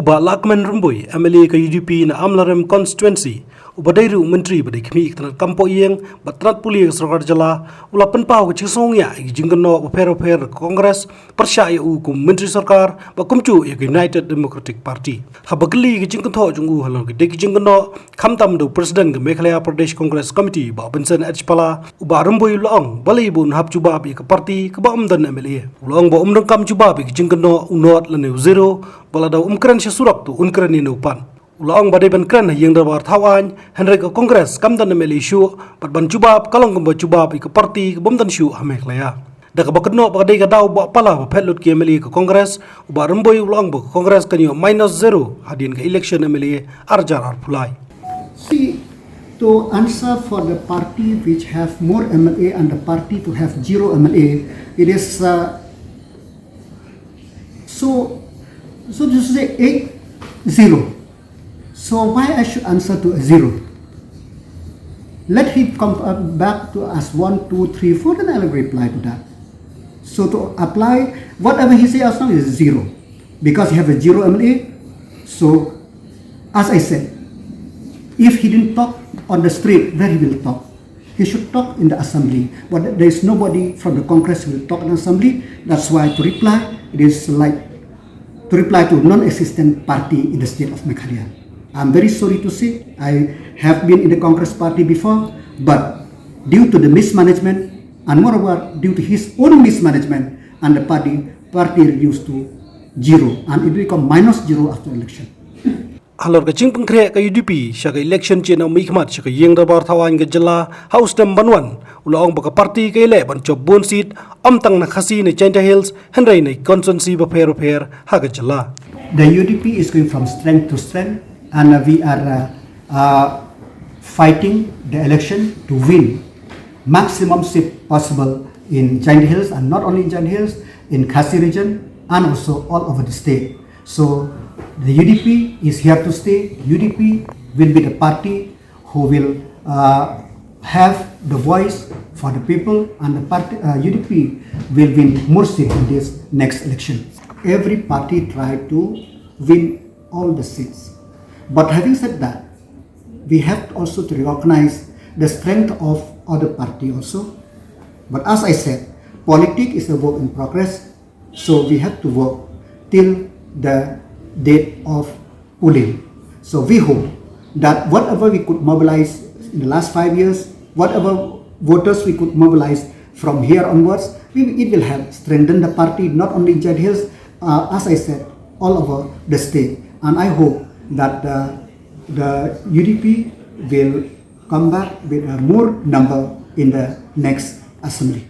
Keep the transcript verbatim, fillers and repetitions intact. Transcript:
Bah Lahkmen Rymbui, M L A ka U D P na Amlarem Constituency, uba dei ruh u Myntri ba dei khmih ka tnat kam poh ïing bad tnat pule ka sorkar jylla, u la pynpaw ka jingsngewngiah ïa ki jingkynnoh bapher bapher ka Congress pyrshah ïa u kum Myntri Sorkar bad kumjuh ïa ka United Democratic Party. Haba kylli ïa ki jingkynthoh jong u halor ki dei ki jingkynnoh khamtam da u President ka Meghalaya Pradesh Congress Committee, Bah Vincent H Pala, u Bah Rymbui u la ong balei ba un hap jubab ïa ka party kaba ym don M L A. U la ong ba um donkam jubab ïa ki jingkynnoh u not lane u zero, ba lada um kren sha surok to un kren ïano pat. U la ong ba dei ban kren ha ïing dorbar thaw aiñ, hynrei ka Congress kam don M L A shuh, bad ban jubab ka long kumba jubab ïa ka party kaba ym don shuh ha Meghalaya. Da kaba kynnoh ba ka dei ka daw ba palat ba phet lut ki M L A ka Congress, u Bah Rymbui u la ong ba ka Congress kan ïoh minus zero hadien ka election M L A ar hajar arphew lai. See, to answer for the party which have more M L A and the party to have zero M L A, it is uh, so so to say eight zero. So why I should answer to a zero? Let him come uh, back to us one, two, three, four, then I'll reply to that. So to apply whatever he say as long is zero, because he have a zero M L A. So as I said, if he didn't talk on the street, where he will talk? He should talk in the assembly. But there is nobody from the Congress who will talk in the assembly. That's why to reply, it is like to reply to non-existent party in the state of Meghalaya. I'm very sorry to say I have been in the Congress party before, but due to the mismanagement and moreover due to his own mismanagement and the party, party reduced to zero and it become minus zero after election. Halor ka jingpynkhreh ka U D P sha ka election jong u mihkhmat sha ka ïing dorbar thaw aiñ ka jylla ha u snem ban wan, u la ong ba ka party ka ïaleh ban jop bun seat, ym tang na Khasi ne Jaintia Hills, hynrei na ki constituency bapher bapher ha ka jylla. The U D P is going from strength to strength, and uh, we are uh, uh, fighting the election to win maximum seat possible in Jaintia Hills, and not only in Jaintia Hills, in Khasi region, and also all over the state. So the U D P is here to stay. U D P will be the party who will uh, have the voice for the people, and the party uh, U D P will win more seat in this next election. Every party try to win all the seats. But having said that, we have also to recognize the strength of other party also. But as I said, politics is a work in progress. So we have to work till the date of polling. So we hope that whatever we could mobilize in the last five years, whatever voters we could mobilize from here onwards, we, it will help strengthen the party not only in Jaintia Hills, uh, as I said, all over the state. And I hope that the, the U D P will come back with a more number in the next assembly.